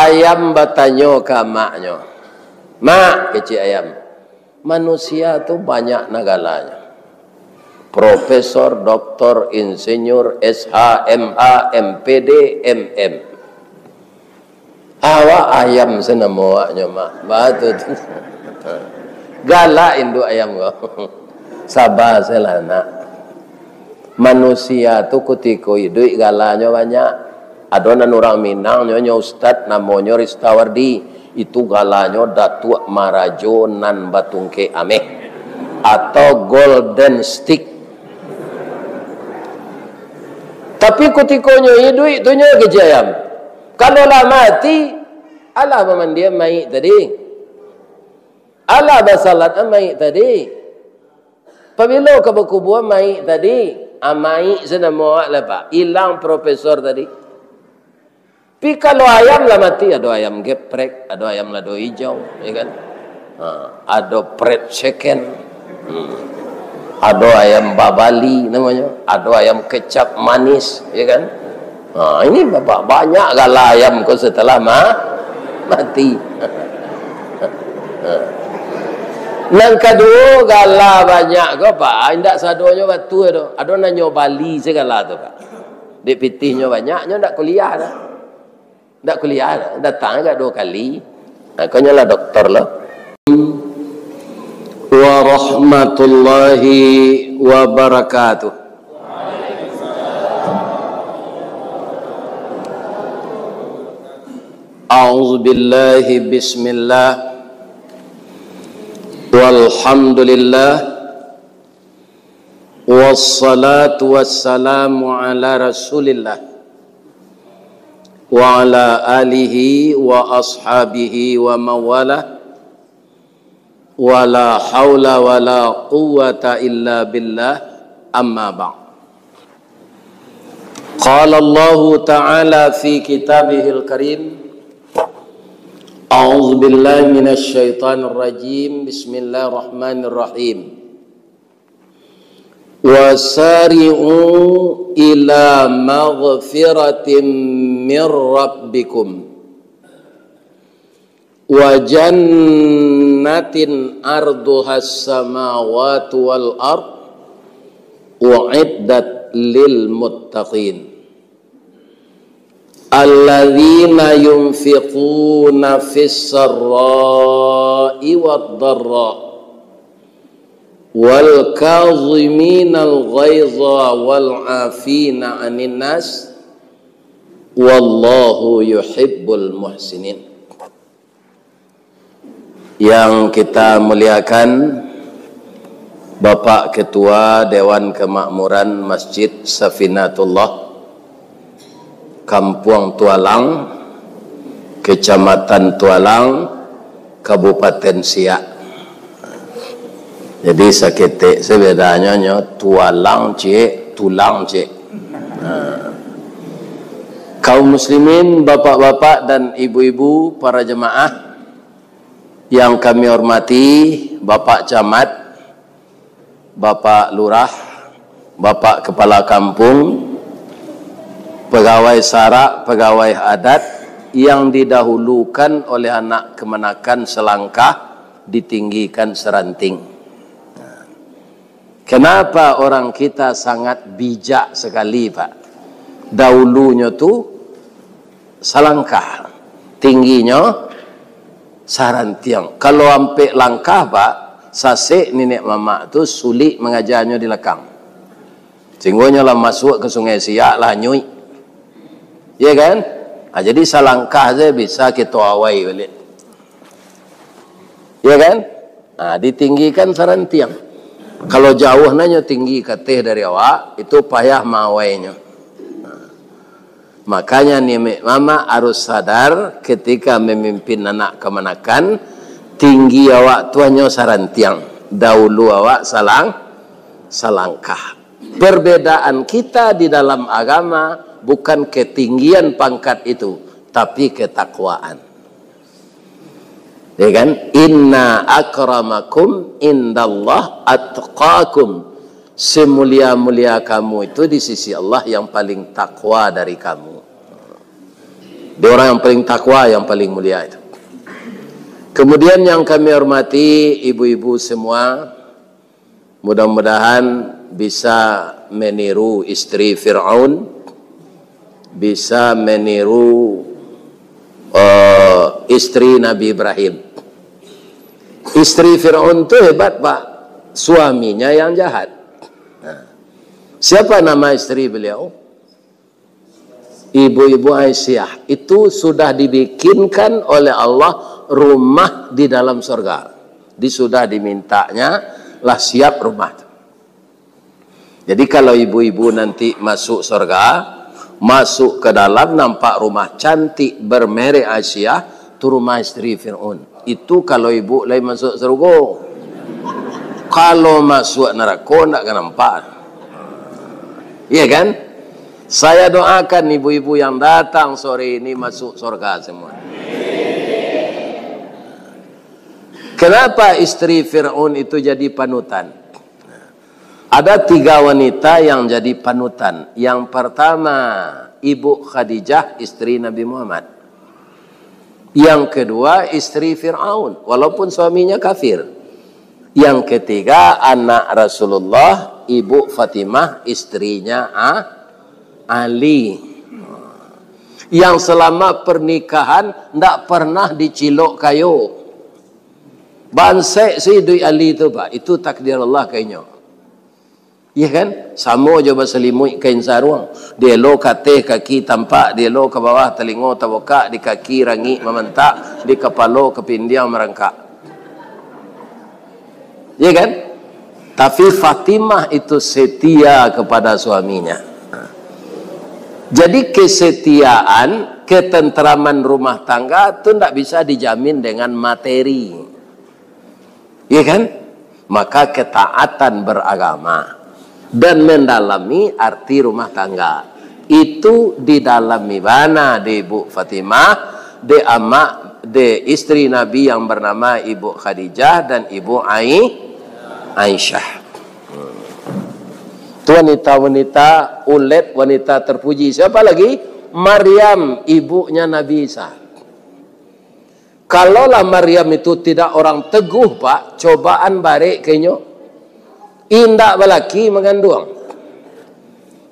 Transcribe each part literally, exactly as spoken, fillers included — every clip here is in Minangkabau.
Ayam batanyo ka maknyo, "Mak," kecek ayam, "manusia tu banyak nah galanyo. Profesor, doktor, insinyur, S H, M H, M P D, M M. Awak ayam se namo awaknyo, Mak." Batua tu. Galak induak ayam ko. Saba se lah, Nak. Manusia tu kutiko iduik galanyo banyak. Ado nan urang Minang, nyo, nyo ustad, namonyo Ristawardi. Itu galanyo Datuak Marajo Nan Batungkek Ameh, atau Golden Stick. Tapi kutiko nyo iduik tu, nyo kecek ayam, kalau lah mati, alah bamandian mayik tadi. Alah basalat mayik tadi. Pabilo ka bakubua mayik tadi? Ah, mayik se namo awak lah, Pak. Ilang profesor tadi. Tapi kalau ayam lah mati, ado ayam geprek, ado ayam lado ijau, ya kan? Ha, ado fried chicken. Hmm. Ado ayam babali namonyo, ado ayam kecap manis, ya kan? Ha, ini ba-, banyak gala ayam ko setelah ma-, mati. Nan kaduo, gala banyak ko, Pak, indak sadonyo batua doh. Ado nan nyo bali sagala tu, Pak. Dek pitihnyo banyak, nyo ndak kuliah doh. Ndak kuliah doh. Datang agak duo kali. Nah, ko nyo lah doktor lo. Warahmatullahi wabarakatuh. A'udzubillahi, bismillah. Walhamdulillah. Wassalatu wassalamu ala Rasulillah wa ala alihi wa ashabihi wa mawala. Wala haula wala quwwata illa billah, amma ba'd. Qala Allahu ta'ala fi kitabihil karim, a'udzu billahi minasy syaithanir rajim, bismillahirrahmanirrahim. Wasari'u ila maghfiratin mir rabbikum wa jannatin arduhas samawati wal ard, u'iddat lil muttaqin. Alladzina yunfiquna fis sarra'i wad dharra, wal kadhiminal ghaidha wal 'afina 'anin nas, wallahu yuhibbul muhsinin. Yang kita muliakan, Bapak Ketua Dewan Kemakmuran Masjid Safinatullah, Kampuang Tualang, Kecamatan Tualang, Kabupaten Siak. Jadi, saketek se bedanyo, nyo tualang ciek, tulang ciek. Nah. Kaum muslimin, bapak-bapak dan ibu-ibu, para jemaah yang kami hormati, Bapak Camat, Bapak Lurah, Bapak Kepala Kampung, pegawai sarak, pegawai adat, yang didahulukan oleh anak kamanakan salangkah, ditinggikan saranting. Kenapa orang kita sangat bijak sekali, Pak? Dahulunyo tu salangkah, tingginyo sarantiang. Kalau ampek langkah, Pak, sasek niniak mamak tu, sulik mangajanyo di lakang. Sehinggo nyo lah masuak ka Sungai Siak, lah anyuik. Iya kan? Ha, jadi salangkah saja bisa kito awai baliak. Iya kan? Ha, ditinggikan sarantiang. Kalau jauah nanyo tinggi ka ateh dari awak, itu payah maawainyo. Ha. Makanya niniak mamak harus sadar ketika memimpin anak kamanakan, tinggi awak tu hanyo sarantiang, dahulu awak salang-, salangkah. Perbedaan kita di dalam agama bukan ketinggian pangkat itu, tapi ketakwaan. Ya kan? "Inna akramakum indallah atqakum." Semulia-mulia kamu itu di sisi Allah yang paling takwa dari kamu. Dia orang yang paling takwa, yang paling mulia itu. Kemudian yang kami hormati ibu-ibu semua, mudah-mudahan bisa meniru istri Firaun, bisa meniru, eh, istri Nabi Ibrahim. Istri Firaun tu hebat, Pak. Suaminya yang jahat. Nah, siapa nama istri beliau? Ibu-ibu Aisyah. Itu sudah dibikinkan oleh Allah rumah di dalam surga. Di, sudah dimintanya, lah siap rumah tu. Jadi, kalau ibu-ibu nanti masuk surga, masuk ke dalam, nampak rumah cantik bermerek Aisyah, tu rumah istri Firaun. Itu kalau ibu lai masuk surga. Kalau masuk neraka, ndak ka nampak. Iya kan? Saya doakan ibu-ibu yang datang sore ini masuk surga semua. Kenapa istri Firaun itu jadi panutan? Ada tiga wanita yang jadi panutan. Yang pertama, Ibu Khadijah, istri Nabi Muhammad. Yang kedua, istri Firaun, walaupun suaminya kafir. Yang ketiga, anak Rasulullah, Ibu Fatimah, istrinya A-, Ali. Yang selama pernikahan ndak pernah dicilok kayo. Bansek se iduik Ali tu, Pak. Itu takdir Allah ka inyo. Iya kan? Samo jo basalimuik kain saruang. Dielo ka ateh kaki tampak, dielo ka bawah talingo tabukak, di kaki rangik mamantak, di kapalo kapindiang marangkak. Iya kan? Tapi Fatimah itu setia kepada suaminya. Jadi kesetiaan, ketenteraman rumah tangga tu ndak bisa dijamin dengan materi. Iya kan? Maka ketaatan beragama dan mendalami arti rumah tangga. Itu didalami bana dek Ibu Fatimah, dek amak, dek istri Nabi yang bernama Ibu Khadijah dan Ibu Ai-, Aisyah. Hmm. Tu wanita-wanita ulet, wanita terpuji. Siapa lagi? Maryam, ibunya Nabi Isa. Kalaulah Maryam itu tidak orang teguh, Pak, cobaan barek ka inyo. Indak balaki manganduang.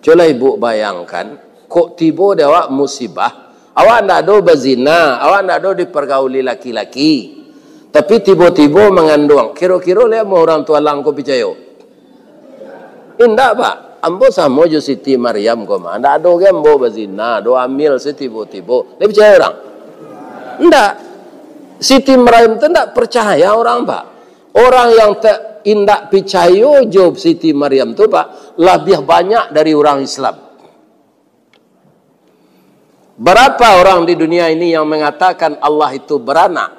Cubolah ibu bayangkan, kok tibo di awak musibah, awak ndak ado bazina, awak ndak ado dipargauli laki-laki, tapi tibo-tibo manganduang. Kiro-kiro lai amuah urang Tualang ko picayo? Indak, Pak. Ambo samo jo Siti Maryam ko mah. Ndak ado ge ambo bazina, ado hamil satibo-tibo. Lai picayo urang? Ndak. Siti Maryam tu ndak percaya urang, Pak. Orang yang te-, indak picayo jo Siti Maryam tu, Pak, labiah banyak dari urang Islam. Berapa orang di dunia ini yang mengatakan Allah itu beranak?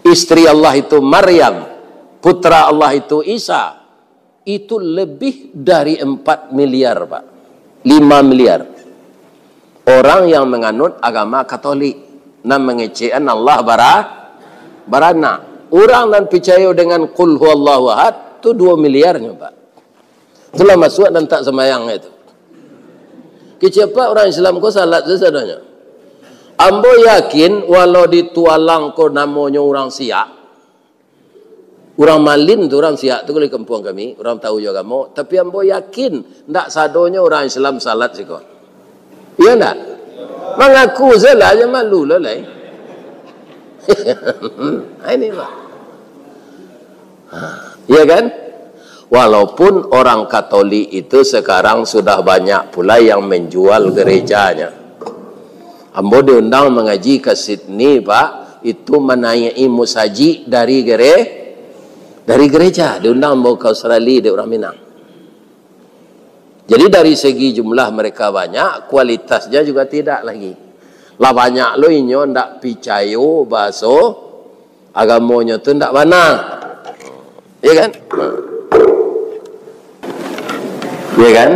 Istri Allah itu Maryam, putra Allah itu Isa. Itu lebih dari empat miliar, Pak. Lima miliar. Orang yang menganut agama Katolik, nan mangecekan Allah bara-, baranak. Urang nan picayo dengan Qul Huwallahu Ahad, tu dua miliarnyo, Pak. Itulah masuak nan tak sambayang itu. Kecek apak urang Islam ko salat sasadonyo. Ambo yakin, walau di Tualang ko namonyo urang Siak, urang Malin tu, urang Siak tu, kalau di kampuang kami, urang tahu jo agamo. Tapi ambo yakin, ndak sadonyo urang Islam salat siko. Iya ndak? Mangaku sajo lah, jan malu lo lai. Ini, Pak. Ha, iya kan? Walaupun orang Katolik itu sekarang sudah banyak pula yang menjual gerejanya. Ambo diundang mangaji ka Sydney, Pak, itu manaiak-i musajik dari gere-, dari gereja, diundang ambo ka Australia dek urang Minang. Jadi dari segi jumlah mereka banyak, kualitasnya juga tidak lagi. Lah banyak lo inyo ndak picayo bahaso agamonyo tu ndak bana. Iya kan? Iya kan?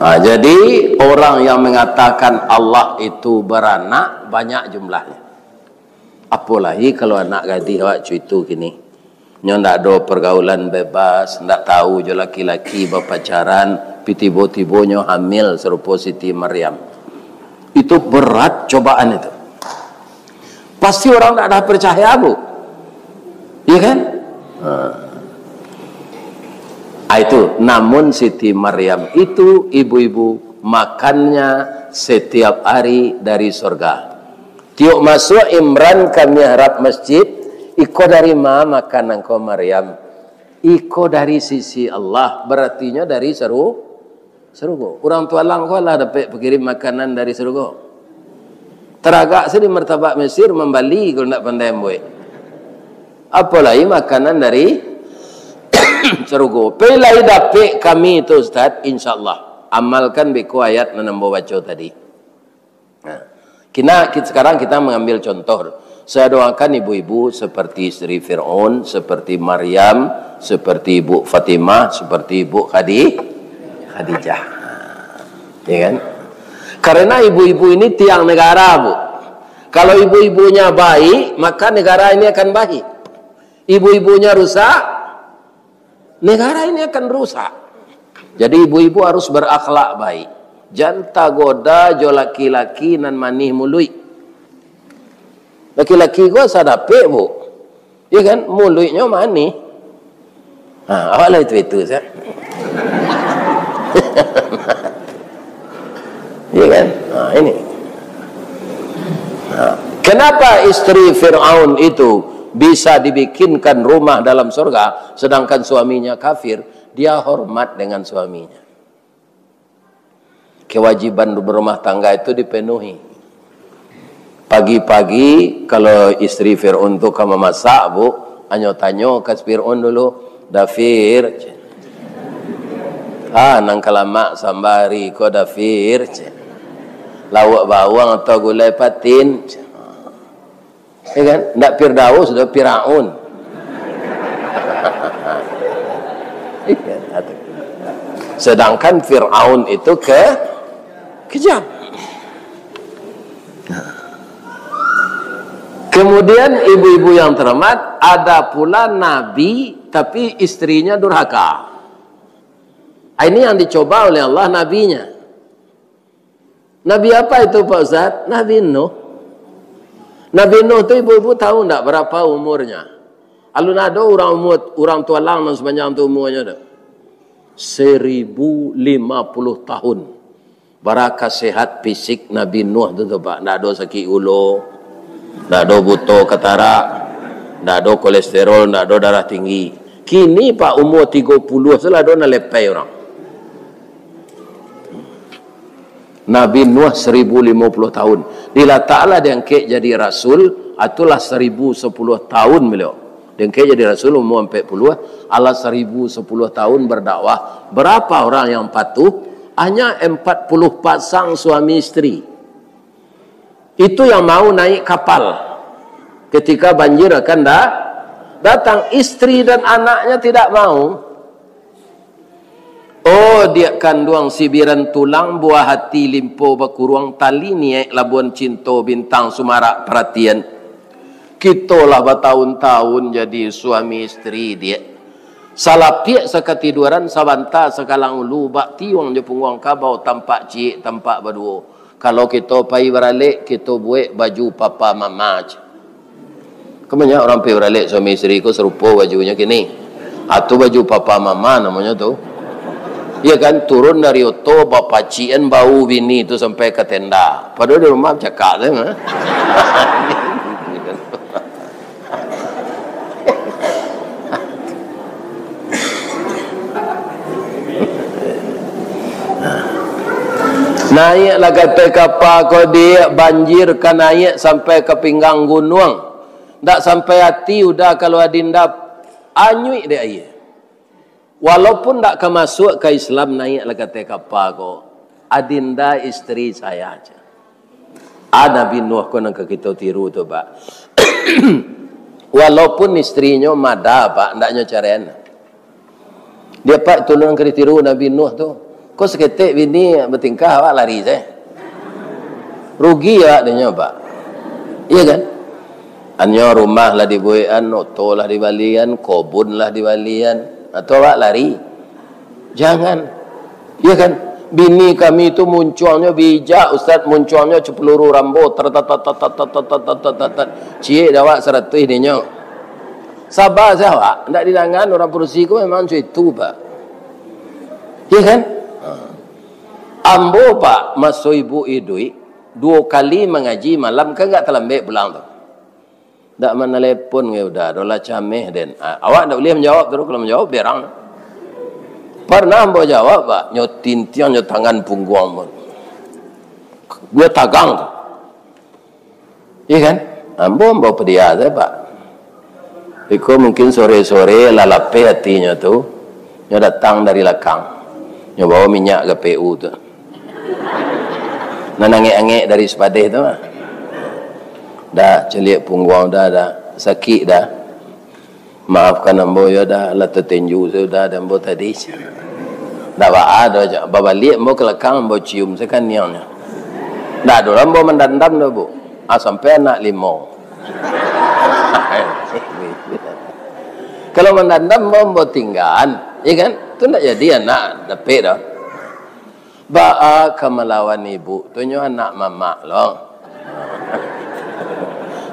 Ha, jadi orang yang mengatakan Allah itu beranak banyak jumlahnya. Apolai kalau anak gadih awak cuitu kini. Nyo ndak ado pergaulan bebas, ndak tahu jo laki-laki bapacaran, pi tibo-tibonyo hamil sarupo Siti Maryam. Itu berat cobaan itu. Pasti orang tak ada percaya, Bu. Iya kan? Ha. Ah, itu. Namun Siti Maryam itu, ibu-ibu, makannya setiap hari dari surga. Tiok masuak Imran ka mihrab masjid, "Iko dari ma makanan ko, Maryam?" "Iko dari sisi Allah," baratinyo dari saru-, sarugo. Urang Tualang ko lah dapek pakirim makanan dari sarugo. Taragak se di martabak Mesir mambali, kalau ndak pandai mambuek. Apolai makanan dari sarugo. Pai lai dapek kami tu, Ustaz, insyaallah. Amalkan beko ayat nan ambo baco tadi. Nah, kina, kit-, sekarang kita mengambil contoh. Saya doakan ibu-ibu seperti istri Fir'aun, seperti Maryam, seperti Ibu Fatimah, seperti Ibu Khadi-, Khadijah. Ya kan? Karena ibu-ibu ini tiang negara, Bu. Kalau ibu-ibunya baik, maka negara ini akan baik. Ibu-ibunya rusak, negara ini akan rusak. Jadi, ibu-ibu harus berakhlak baik. Jan tagoda jo laki-laki nan manih muluik. Laki-laki ko asa dapek, Bu. Ya kan? Muluiknyo manih. Ha, awak lah itu-itu saja. Ya kan? Ha, ini. Ha. Kenapa istri Firaun itu bisa dibikinkan rumah dalam surga, sedangkan suaminya kafir? Dia hormat dengan suaminya. Kewajiban berumah tangga itu dipenuhi. Pagi-pagi, kalau istri Firaun tu ka mamasak, Bu, anyo tanyo ka Firaun dulu, "Dafir," cek. "Ah, nan ka lamak sambari ko, Dafir," cek. "Lauak bawang atau gulai patin," cek. Ya kan? Ndak Firdaus, dah Firaun. Iya, atau, sedangkan Firaun itu ke-, kejam. Kemudian, ibu-ibu yang terhormat, ada pula nabi, tapi istrinya durhaka. Ini yang dicoba oleh Allah nabinya. Nabi apa itu, Pak Ustaz? Nabi Nuh. Nabi Nuh tu, ibu-ibu tahu ndak berapa umurnya? Alun ado urang umur, urang Tualang nan sapanjang tu umurnyo tu. Seribu lima puluh tahun. Bara ka sehat fisik Nabi Nuh tu, tu, Pak. Ndak ado sakik gulo, ndak ado buto katarak, ndak ado kolesterol, ndak ado darah tinggi. Kini, Pak, umur tigo puluah tu lah ado nan lepai urang. Nabi Nuh seribu lima puluh tahun. Bila Allah Taala diangkek jadi rasul, itulah seribu sepuluh tahun beliau. Diangkek jadi rasul umur ampek puluah, Allah seribu sepuluh tahun berdakwah. Berapa orang yang patuh? Hanya empat puluh pasang suami isteri. Itu yang mau naik kapal ketika banjir akan da-, datang. Isteri dan anaknya tidak mau. Oh, diak kanduang sibiran tulang, buah hati limpo bakuruang, tali niaik labuan cinto, bintang sumarak paratian. Kito lah batahun-tahun jadi suami isteri, diak. Salapiak sakatiduaran, sabanta sakalang ulu, bak tiuang jo pungguang kabau, tampak ciek, tampak baduo. Kalau kito pai baralek, kito buek baju papa mama, cek. Kan banyak urang pai baralek suami isteri ko sarupo bajunyo kini. Ah, tu baju papa mama namonyo tu. Iya kan, turun dari oto, bapacikan bau bini tu sampai ka tenda. Padahal di rumah bacakak sajo, ha? Naiaklah ka ateh kapa ko, diak, banjir ka naiak sampai ka pinggang gunuang. Ndak sampai ati uda kalau adinda anyuik dek aia. Walaupun ndak ka masuak ka Islam, naiaklah ka ateh kapa ko, "Adinda isteri saya," cek. Ah, Nabi Nuh ko nan ka kito tiru tu, Pak. Walaupun isterinyo mada, Pak, ndak nyo caraian. Diak, Pak, tu nan ka ditiru Nabi Nuh tu. Ko saketek bini batingkah, awak lari sajo. Rugi awak dinyo, Pak. Iya kan? Anyo rumah lah dibuekan, oto lah dibalian, kobun lah dibalian, atau awak lari? Jangan. Iya kan? Bini kami tu muncuangnyo bijak, Ustaz, muncuangnyo capeluru rambo, tar, tar, tar, tar. Ciek dek awak saratuih dinyo. Saba se awak, ndak didangan urang padusi ko memang macam itu, Pak. Iya kan? Ha. Ambo, Pak, maso ibu iduik, duo kali mangaji malam, kan agak talambek pulang tu. Dak manalepon ka Uda, ado lah cameh den. Ah, awak dak buliah manjawab tu, kalau manjawab berang. Parnah ambo jawab, Pak, nyo tintiang nyo tangan pungguang ambo. Gua tagang tu. Iya kan? Ambo, ambo pedia saja, Pak. Iko mungkin sore-sore lah lapeh atinyo tu. Nyo datang dari lakang. Nyo bawa minyak G P U tu. Nan angek-angek dari Sepadeh tu mah. Dah, caliak pungguang dah, dah. Sakik dah. Maafkan ambo yo dah, lah tatenju sudah dek ambo tadi. Dah baa doh, cak. Babaliak ambo ka lakang, ambo cium sakaniangnyo. Dah ado lah ambo mandandam doh, Bu. Ah, sampai anak limo. Kalau mandandam, ambo, ambo tinggaan, iya kan? Tu ndak jadi anak dapek doh. Baa ka malawan ibu tu, nyo anak mamak lo.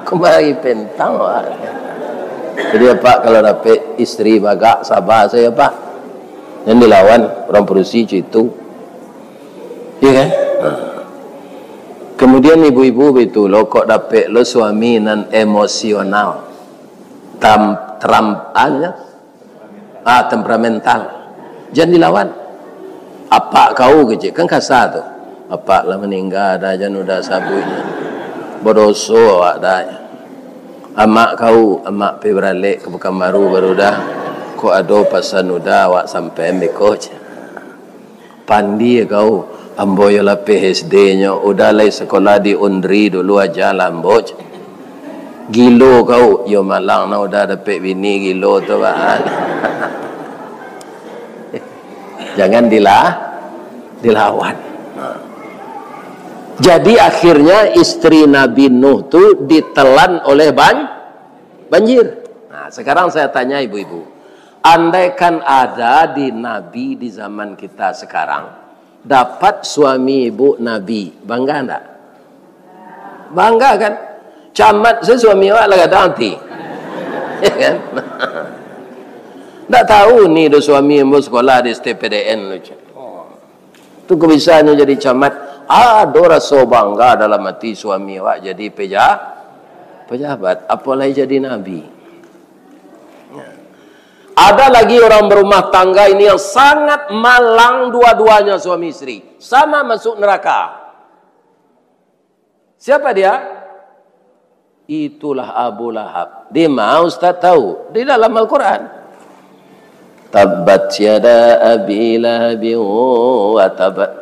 Kumari pentang, Pak. Jadi, Pak, kalau dapek isteri bagak, saba sajo, Pak. Jan dilawan, urang padusi cak itu. Iya kan? Nah. Kemudian ibu-ibu baitu lo, kok dapek lo suami nan emosional. Tam-, teram-, anu, Ah, temperamental. Jan dilawan. Apak kau kecek, kan kasa tu. Apak lah maningga dah, jan Uda sabuik. Badoso awak dah. Amak kau, amak pai baralek ka Pakanbaru baru dah. Kok ado pasan Uda awak sampaian beko, cek. Pandie kau, ambo yo lapeh S D nyo, Uda lai sakolah di Unri dulu aja lah ambo. Gilo kau, yo malang nah Uda dapek bini gilo tu, Pak. Jangan dilah-, dilawan. Jadi akhirnya istri Nabi Nuh tu ditelan oleh ban-, banjir. Nah, sekarang saya tanya ibu-ibu, andaikan ada di Nabi di zaman kita sekarang, dapat suami ibu Nabi, bangga ndak? Bangga kan? Camat se suami awak lah gadang ati. Ya kan? Ndak tahu ni do suami ambo sekolah di S T P D N tu, cek. Oh. Tu kok bisa nyo jadi camat. Ado raso bangga dalam ati suami awak jadi peja-, pejabat, apolai jadi nabi. Ya. Ada lagi orang berumah tangga ini yang sangat malang dua-duanya suami istri. Sama masuk neraka. Siapa dia? Itulah Abu Lahab. Di ma Ustaz tahu? Di dalam Al-Quran. Tabbat yada Abi Lahabin wa tab.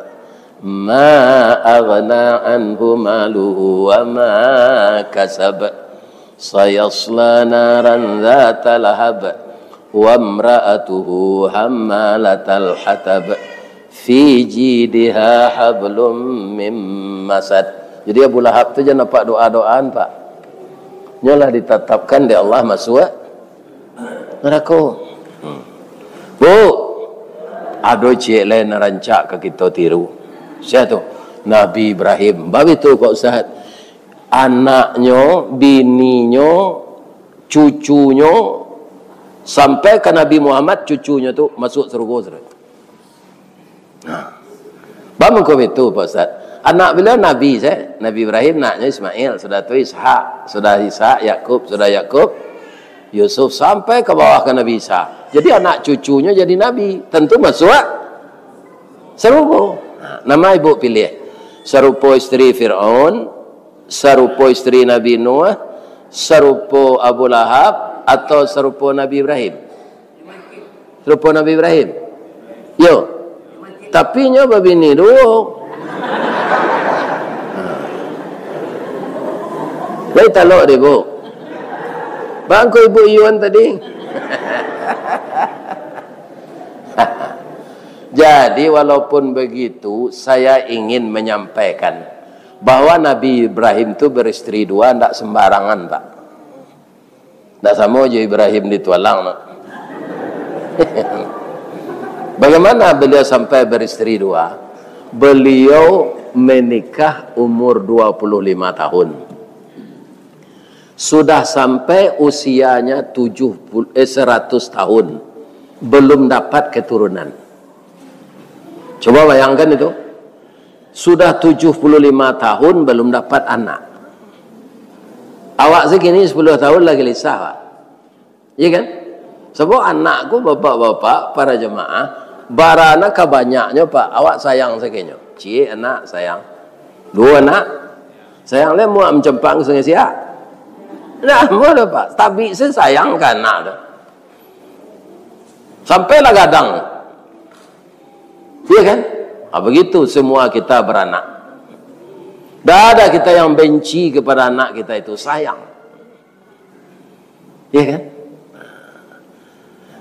Ma aghna anhu maluhu wa ma kasab. Sayasla naran dzata lahab. Wa imra'atuhu hammalatal hatab. Fi jidiha hablum mim masad. Jadi Abu Lahab tu jan apak doa-doaan, Pak. Nyo lah ditatapkan dek Allah masuak narako. Hmm. Bu, ado ciek lai nan rancak ka kito tiru. Sia tu? Nabi Ibrahim. Baitu, Pak Ustaz. Anaknyo, bininyo, cucunyo, sampai ka Nabi Muhammad, cucunyo tu masuak sarugo sudah. Nah. Bamangko baitu, Pak Ustaz. Anak baliau nabi se, Nabi Ibrahim, anaknyo Ismail, sudah tu Ishak, sudah Ishak, Yakub, sudah Yakub, Yusuf, sampai ka bawah ka Nabi Isa. Jadi anak cucunyo jadi nabi, tentu masuak sarugo. Nah, nan ma ibu pilih? Sarupo isteri Firaun, sarupo isteri Nabi Nuh, sarupo Abu Lahab, atau sarupo Nabi Ibrahim? Sarupo Nabi Ibrahim? Yo. Tapi nyo babini duo. Lai talok deh, Bu. Bangko Ibu Yuan tadi. Jadi, walaupun begitu, saya ingin menyampaikan bahwa Nabi Ibrahim tu beristeri dua, ndak sembarangan, Pak. Ndak samo jo Ibrahim di Tualang, no. Bagaimana beliau sampai beristeri dua? Beliau menikah umur dua puluh lima tahun. Sudah sampai usianya tujuh puluh, eh, seratus tahun, belum dapat keturunan. Coba bayangkan itu. Sudah tujuh puluh lima tahun belum dapat anak. Awak segini sepuluh tahun lagi lisah, Pak. Iya kan? Sebab anak ko, bapak-bapak, para jemaah, barana ka banyaknyo, Pak, awak sayang sakenyo. Ciek anak sayang. Duo anak sayang, lai muak mancempang Sungai Siak. Nah, muak dah, Pak. Tabik se sayang ka anak tu. Sampailah gadang. Iya kan? Ah, begitu semua kita beranak. Dah ada kita yang benci kepada anak kita itu, sayang. Iya kan?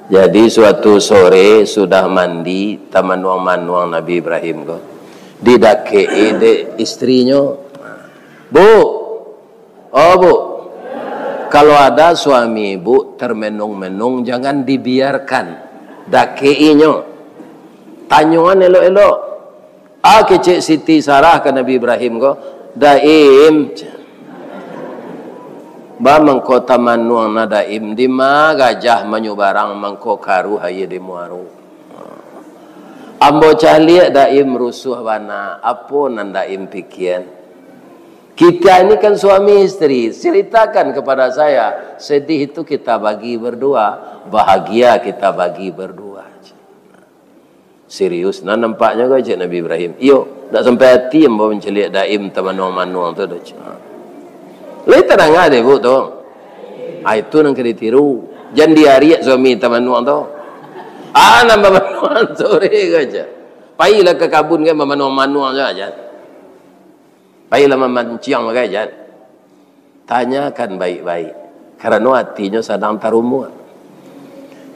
Jadi, suatu sore sudah mandi, tamanuang-manuang Nabi Ibrahim ko. Didakek-i dek istrinyo. "Bu, oh, Bu, kalau ada suami Ibu termenung-menung, jangan dibiarkan. Dakek-i nyo. Tanyoan elok-elok." Ah, kecek Siti Sarah ka Nabi Ibrahim ko, "Daim, ba mangko tamanuang na Daim, dima gajah manyubarang mangko karuah aia di muaro. Ambo caliak Daim rusuah bana, apo nan Daim pikian? Kita ini kan suami istri, ceritakan kepada saya, sedih itu kita bagi berdua, bahagia kita bagi berdua." Serius nah nampaknyo ko, cek Nabi Ibrahim. "Iyo, dak sampai ati ambo mancaliak Daim tamanuang-manuang tu doh, cek. Lai tadanga dek Ibu tu? Ah, itu nan ka ditiru. Jan diariak suami tamanuang tu. Ah, nan bamanuang sore ko, cek. Pailah ka kabun kan bamanuang-manuang sajo, jan. Pailah mamanciang bagai, jan." Tanyakan baik-baik, karano atinyo sadang tarumuak.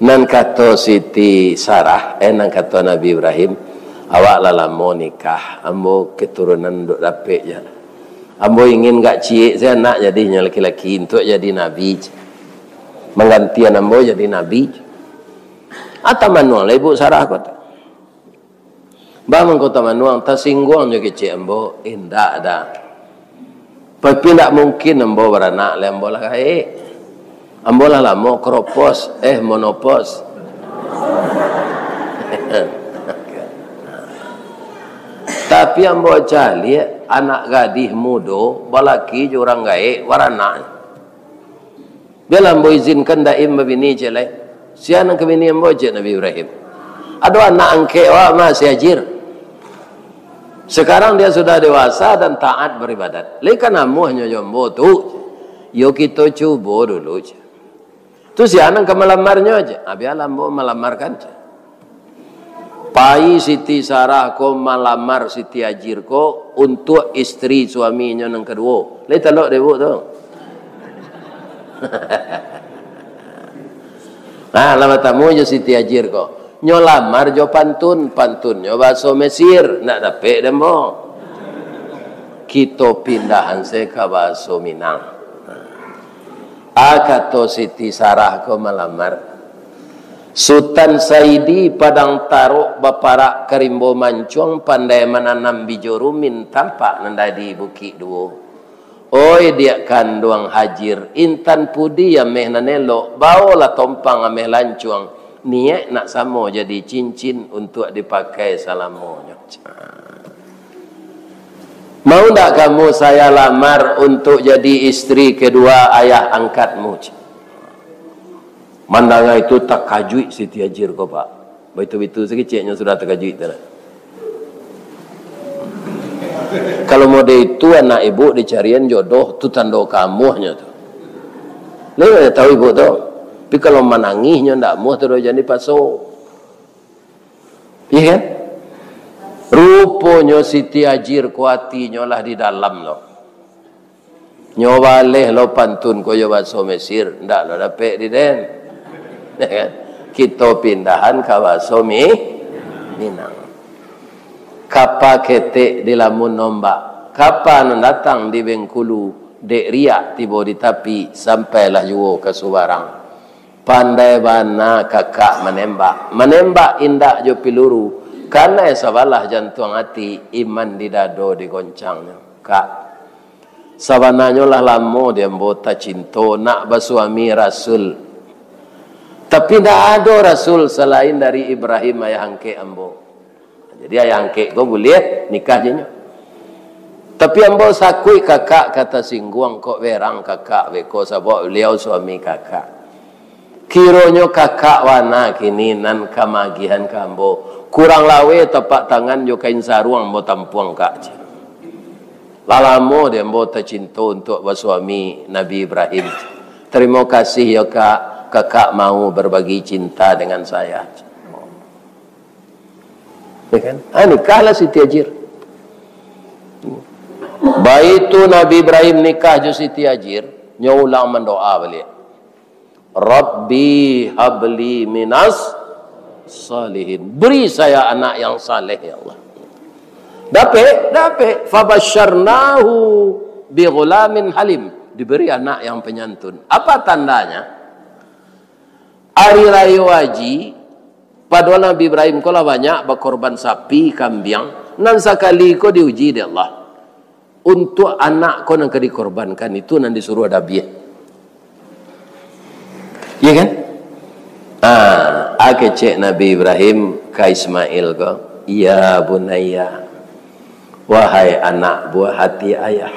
Nan kato Siti Sarah, eh, nan kato Nabi Ibrahim, "Awak lah lamo nikah, ambo keturunan ndak dapek ja. Ambo ingin gak ciek se anak jadinyo laki-laki, untuak jadi nabi, manggantian ambo jadi nabi." Atau manuang lah Ibu Sarah ko tu. Bah mangko tamanuang, tasingguang jo kecek ambo, indak dah. Tapi indak mungkin ambo baranak lai, ambo lah gaek. Ambo lah lamo kropos, eh, monopos. Tapi ambo caliak anak gadih mudo, balaki jo urang gaek, baranak. Bialah ambo izinkan Daim babini ciek lai. Sia nan ka bini ambo, cek Nabi Ibrahim. Ado anak angkek awak mah, si Hajir. Sekarang dia sudah dewasa dan taat beribadat. Lai ka namuahnyo jo ambo tu. Yo kito cubo dulu, cek. Tu sia nan ka malamarnyo, cek. Ah, bialah ambo malamarkan, cek. Pai Siti Sarah ko malamar Siti Hajir ko untuak istri suaminyo nan kaduo. Lai talok dek Ibu tu. Nah, lah batamu jo Siti Hajir ko. Nyo lamar jo pantun, pantunnyo bahaso Mesir, ndak dapek dek ambo. Kito pindahan se ka bahaso Minang. Ah, kato Siti Sarah ko malamar. Sutan Saidi Padang Tarok, baparak ka rimbo mancuang, pandai mananam bijo rumin, tampak nan dadi Bukik Duo. Oi diak kanduang Hajir, intan pudi ameh nan elok, baolah tompang ameh lancuang, niaik nak samo jadi cincin untuak dipakai salamonyo. Mau ndak kamu saya lamar untuk jadi istri kedua ayah angkatmu? Mandanga itu takajuik Siti Hajir ko, Pak. Baitu-baitu sakeceknyo sudah takajuik tu lah. Kalau model itu anak ibu dicarian jodoh tu tando kamuahnyo tu. Ni tahu ibu tu. Tapi kalau manangihnyo ndak muah tu doh, jan dipaso. Iya kan? Ruponyo Siti Hajir ko atinyo lah di dalam lo. Nyo baleh lo pantun ko jo baso Mesir, ndak lo dapek di den. Ya kan? Kito pindahan ka baso Mi-, Minang. Kapa ketek di lamun ombak, kapa nan datang di Bengkulu, dek riak tibo di tapi, sampailah juo ka subarang. Pandai bana kakak manembak. Manembak indak jo piluru, Kanai sabalah jantuang ati, iman di dado digoncangnyo. Kak, sabananyo lah lamo di ambo tacinto nak basuami rasul. Tapi ndak ado rasul salain dari Ibrahim ayah angkek ambo. Jadi ayah angkek ko buliah nikah jo inyo. Tapi ambo sakuik kakak ka tasingguang, kok berang kakak beko, sabab baliau suami kakak. Kironyo kakak wana kini nan ka maagihan ka ambo. Kurang laweh tapak tangan jo kain saruang ambo tampuang, Kak. Lah lamo di ambo tacinto untuak basuami Nabi Ibrahim. Tarimo kasih yo, Kak, kakak mau berbagi cinta dengan saya. Ya kan? Ah, nikahlah Siti Hajir. Baitu Nabi Ibrahim nikah jo Siti Hajir, nyo ulang mandoa baliak. "Rabbi habli minas salihin." Beri saya anak yang saleh, ya Allah. Dapek, dapek. Fabasyarnahu bi ghulamin halim. Diberi anak yang penyantun. Apa tandanya? Ari Rayo Haji, padohal Nabi Ibrahim ko lah banyak bakorban sapi, kambiang, nan sakali ko diuji dek Allah. Untuak anak ko nan ka dikorbankan itu nan disuruah dabiah. Iya kan? Ah, a kecek Nabi Ibrahim ka Ismail ko, "Ya bunayya, wahai anak buah hati ayah,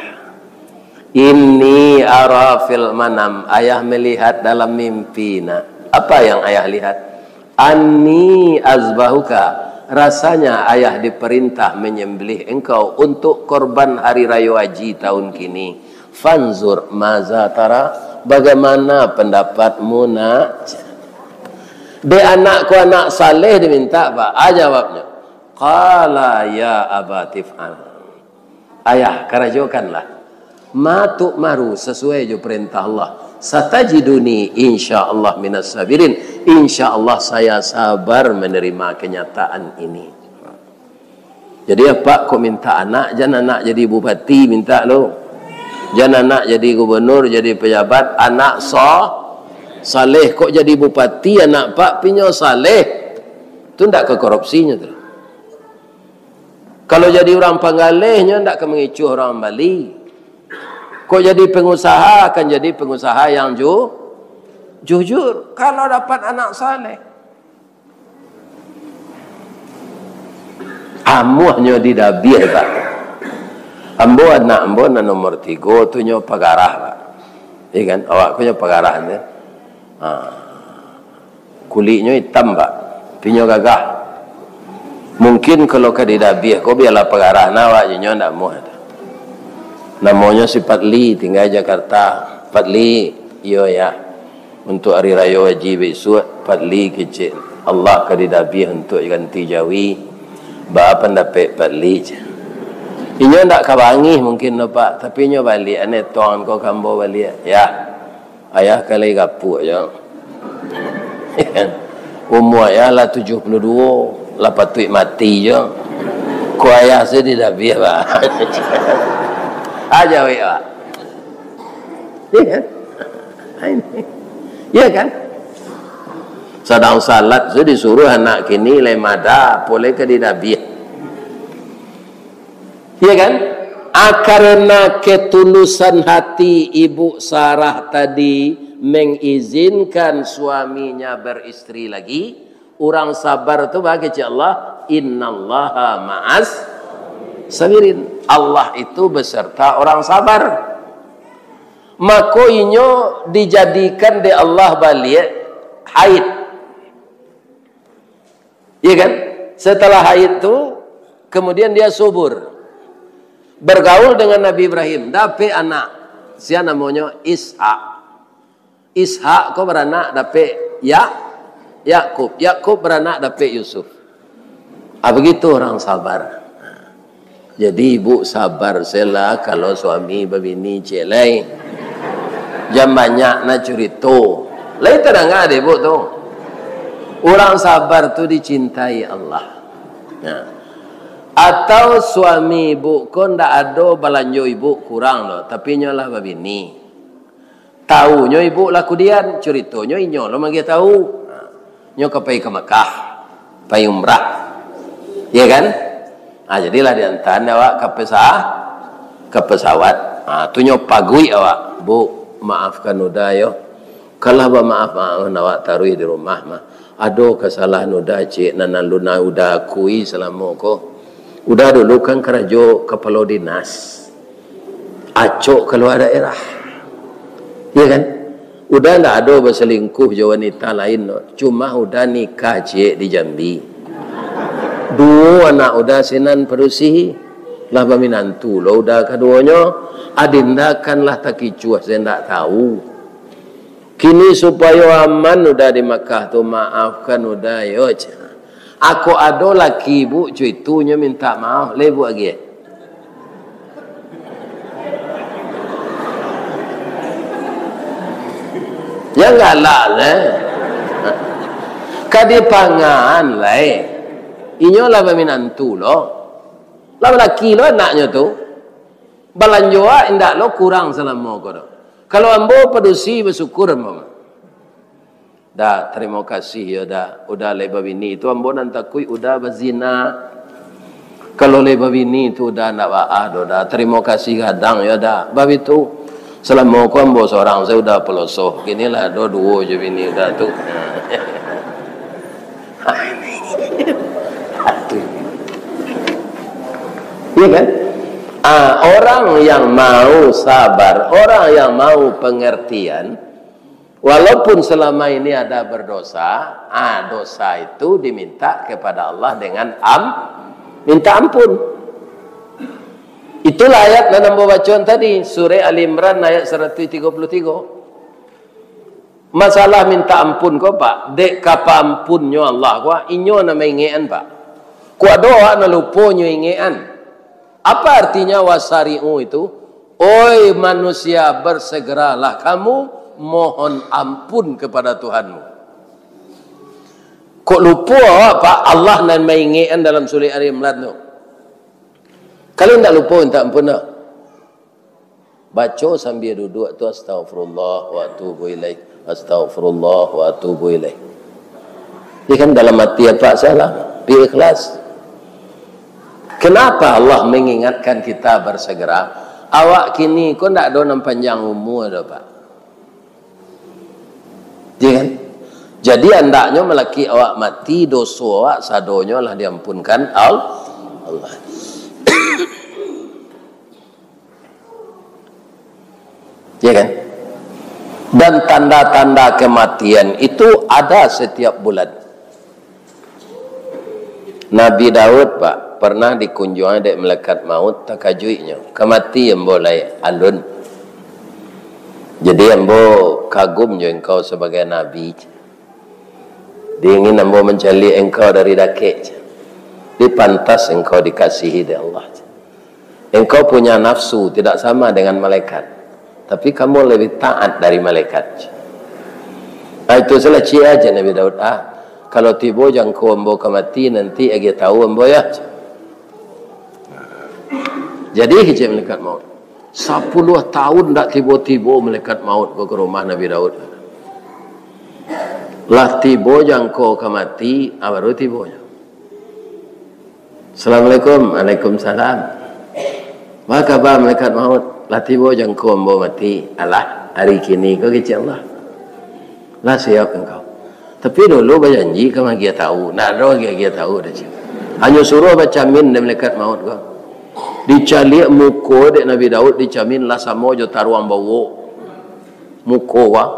inni ara fil manam, ayah melihat dalam mimpi, nak." Apa yang ayah lihat? "Anni azbahuka, rasanya ayah diperintah menyembelih engkau untuk korban hari rayo haji tahun kini. Fanzur maza tara, bagaimana pendapatmu, nak?" Dek anak ko anak saleh diminta, Pak. A jawabnyo, "Qala ya abati f'al." "Ayah, karajokanlah. Ma tu'maru, sasuai jo parentah Allah. Satajiduni insya Allah minas sabirin. Insya Allah saya sabar menerima kenyataan ini." Jadi, apak kok minta anak, jan anak jadi bupati minta lo. Jan anak jadi gubernur, jadi pejabat, anak so-, saleh. Kok jadi bupati anak pak, pi nyo saleh. Tu ndak ka korupsinyo tu. Kalau jadi urang panggaleh, nyo ndak ka mangicuah urang mambali. Kok jadi pengusaha, akan jadi pengusaha yang ju-, jujur. Kalau dapat anak saleh. Amuahnyo didabiah, Pak. Ambo, anak ambo nan nomor tigo tu nyo pagarah, Pak. Iya kan? Awak ko nyo pagarah tu. Ha. Kuliknyo itam, Pak. Tapi nyo gagah. Mungkin kalau ka didabiah ko, bialah pagarah nah awak, nyo ndak amuah. Namonyo si Patli, tingga Jakarta. Patli, iyo ya. Untuk hari rayo haji bisuak, Patli kecek, Allah ka didabiah untuk ganti jawi. Baa pandapek Patli, ceh. Inyo ndak ka bangih mungkin doh, Pak, tapi inyo baliak, aneh tong ko ka ambo baliak. Ya. Ayah ka lai gapuak jo. Umua ayah lah tujuah puluah duo, lah patuik mati jo. Ko ayah se didabiah, Pak. Aja wek, Pak. Iya kan? Iya kan? Sadang salat tu disuruh anak kini lai mada, apo lai ka didabiah. Iya kan? Ah, karena ketulusan hati Ibu Sarah tadi mengizinkan suaminya beristri lagi, urang sabar tu bagi cik Allah, "Innallaha ma'as sabirin." Allah itu beserta orang sabar. Mako inyo dijadikan dek Allah baliak haid. Iya kan? Setelah haid tu, kemudian dia subur. Bergaul dengan Nabi Ibrahim, dapek anak. Sia namonyo Ishak. Ishak ko baranak dapek Ya-, Yakub. Yakub baranak dapek Yusuf. Ah, begitu orang sabar. Jadi, ibu sabar se lah kalau suami babini, cek lai. Jan banyak na curito. Lai tadanga dek ibu tu. Urang sabar tu dicintai Allah. Nah. Atau suami ibu ko ndak ado balanjo ibu kurang doh, tapi inyo lah babini. Taunyo ibu lah kudian, curitonyo inyo lo magiah tau. Ha, nyo ka pai ka Makkah, pai umrah. Iya kan? Ah, jadilah diantaan awak ka pesa-, ka pesawat. Ah, tu nyo paguik awak, "Bu, maafkan Uda yo. Kalah bamaaf-maafan awak taruih di rumah mah. Ado kasalahan Uda ciek nan alun Uda akui salamo ko. Uda dulu kan karajo kapalo dinas. Acok kalua daerah." Iya kan? Uda ndak ado basalingkuh jo wanita lain, no. Cuma Uda nikah ciek di Jambi. Duo anak Uda sinan padusi, lah baminantu lo Uda kaduonyo. Adinda kan lah takicuah, sayo ndak tahu. Kini supayo aman Uda di Makkah tu, maafkan Uda yo, cah. Ako ado laki ibu co itu, nyo minta maaf, lai ibu agiah? Jan galak, eh. Ka dipangan lai. Inyo lah baminantu lo. Lah balaki lo anaknyo tu. Balanjo awak indak lo kurang salamo ko do. Kalau ambo padusi, basyukur ambo mah. Da, tarimo kasih yo Da. Uda lai babini tu ambo nan takuik Uda bazina. Kalau lai babini tu Uda ndak baa doh Da. Tarimo kasih gadang yo Da. Babitu. Salamo ko ambo sorang sajo Uda palosoh. Kini lah ado duo jo bini Uda tu. Iya kan? Ah, orang yang mau sabar, orang yang mau pengertian, walaupun selama ini ada berdosa, ah, dosa itu diminta kepada Allah dengan am-, minta ampun. Itulah ayat nan ambo bacoan tadi, surah Ali Imran ayat saratus tigo puluh tigo. Masalah minta ampun ko, Pak, dek ka paampunnyo Allah ko, inyo nan maingekan, Pak. Kok ado awak nan lupo nyo ingekan? Apa artinya wasari'u itu? Oi manusia, bersegeralah kamu mohon ampun kepada Tuhanmu. Kok lupo awak, Pak, Allah nan maingekan dalam surah Ali Imran tu? Kalian ndak lupo minta ampun, dah? Baco sambia duduak tu, "Astaghfirullah wa atubu ilaih, astaghfirullah wa atubu ilaih." Ya kan, dalam hati apa salah, tapi ikhlas. Kenapa Allah mengingatkan kita bersegera? Awak kini ko ndak ado nan panjang umua doh, Pak. Ya kan? Jadi, andaknyo malakik awak mati, doso awak sadonyo lah diampunkan Al-, Allah. Ya kan? Dan tanda-tanda kematian itu ada setiap bulan. Nabi Daud, Pak, pernah dikunjuangi dek malaikat maut, takajuiknyo, "Ka mati ambo lai, alun." Jadi, ambo kagum jo engkau sabagai nabi. Diingin ambo mancaliak engkau dari dakek, cah. Dipantas engkau dikasihi dek Allah, cah. Engkau punya nafsu tidak sama dengan malaikat, tapi kamu lebih taat dari malaikat, cah. Ah, itu salah ciek aja Nabi Daud. Ah, kalau tibo jangko ambo ka mati, nanti agiah tahu ambo ya, cah. Jadi kecek malaikat maut. Sapuluah tahun ndak tibo-tibo malaikat maut ko ka rumah Nabi Daud. Lah tibo jangko ka mati, ah, baru tibonyo. "Assalamualaikum." "Waalaikumsalam." "Baa kaba malaikat maut?" "Lah tibo jangko ambo mati." "Alah, ari kini ko kecek Allah." Lah siap engkau. Tapi dulu bajanji ka magiah tahu. Ndak ado agiah-agiah tahu dah, cik. Hanyo suruah bacamin dek malaikat maut ko. Dicaliak muko dek Nabi Daud, dicamin lah samo jo taruang bawok. Muko, wah.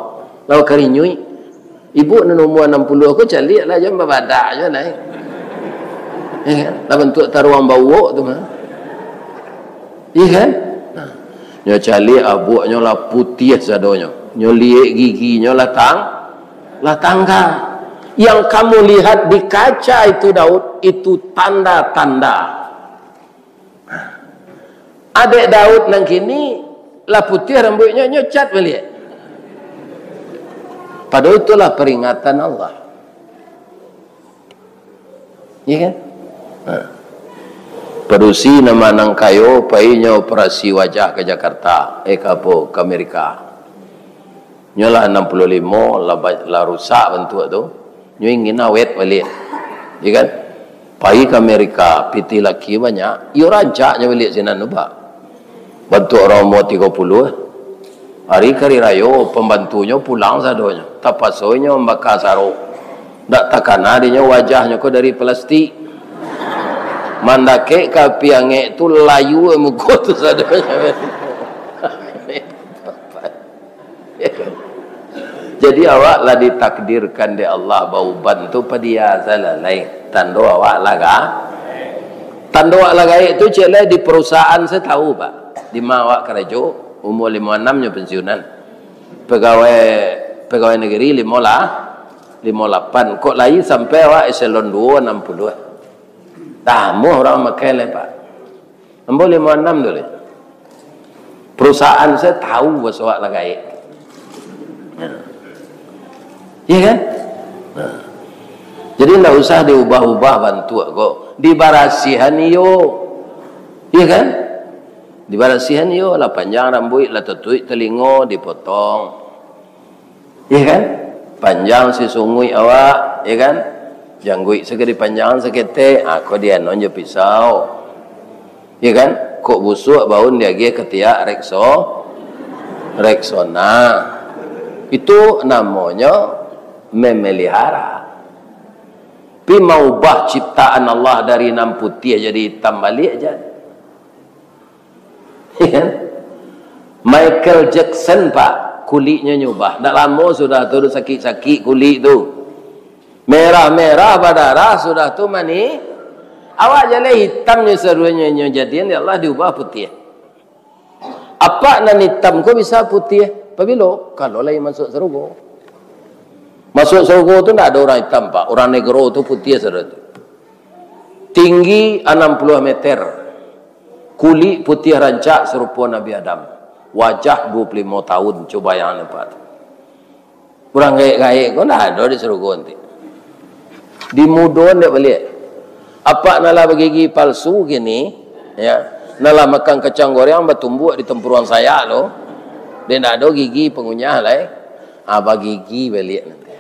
Lah karinyuik. Ibu nan umua anam puluah ko caliak lah, jan babadak jo lai. Ya kan? Lah bantuak taruang bawok tu mah. Iya kan? Nah, nyo caliak abuaknyo lah putiah sadonyo. Nyo liek giginyo lah tang-, lah tangga. Yang kamu lihat di kaca itu, Daud, itu tanda-tanda. Adek Daud nan kini lah putiah rambuiknyo, nyo cat baliak. Padahal itulah peringatan Allah. Iya kan? Ha. Padusi nan manang kayo, painyo operasi wajah ka Jakarta, eh, ka apo, ka Amerika. Nyo lah anam puluah limo, lah ba-, lah rusak bantuak tu. Nyo ingin awet baliak. Iya kan? Pai ka Amerika, pitih laki banyak, iyo rancaknyo baliak sinan tu, Pak. Bantuak urang umua tigo puluah. Hari ka hari rayo, pambantunyo pulang sadonyo. Tapaso inyo mambaka sarok. Ndak takana dinyo wajahnyo ko dari plastik. Mandakek ka api angek tu, layu muko tu sadonyo. Jadi, awak lah ditakdirkan dek Allah bauban tu, padia salah lai. Tando awak lah ga-, tando awak lah gaek tu, cek lai, di perusahaan saya tahu, Pak. Di ma awak karajo, umur limo anam nyo pensiunan. Pegawai, pegawai negeri limo lah, limo lapan. Kok lai sampai awak eselon duo, anam puluah. Tamu urang makai lai, Pak. Ambo limo anam tu lai. Perusahaan saya tahu basuak lah gaek. Nah. Iya kan? Nah. Jadi, ndak usah diubah-ubah bantuak ko. Dibarasihan iyo. Iya kan? Dibarasihan iyo, lah panjang rambuik, lah tatuik talingo, dipotong. Iya kan? Panjang sisunguik awak, iya kan? Jangguik saketek dipanjangan saketek, ah, ko dianon jo pisau. Iya kan? Kok busuak baun diagiah katiak Rexo-, Rexona. Itu namonyo memelihara. Pi maubah ciptaan Allah dari nan putiah jadi itam baliak, jan. Iya kan? Michael Jackson, Pak, kuliknyo nyubah. Ndak lamo sudah tu, sakik-sakik kulik tu. Merah-merah badarah, sudah tu mani. Awak jaleh itam nyo saruanyo, nyo jadian dek Allah diubah putiah. Apak nan itam ko bisa putiah. Pabilo? Kalau lai masuak sarugo. Masuak sarugo tu ndak ado urang itam, Pak. Urang negro tu putiah sarugo tu. Tinggi anam puluah meter. Kulik putiah rancak sarupo Nabi Adam. Wajah duo puluah limo tahun, cubo bayangkan, Pak. Urang gaek-gaek ko ndak ado di sarugo nanti. Dimudoan dek baliak. Apak nan lah bagigi palsu kini, ya, nan lah makan kacang goreng batumbuak di tampuruang sayak tu, dek ndak ado gigi pangunyah lai. Ah, bagigi baliak nanti.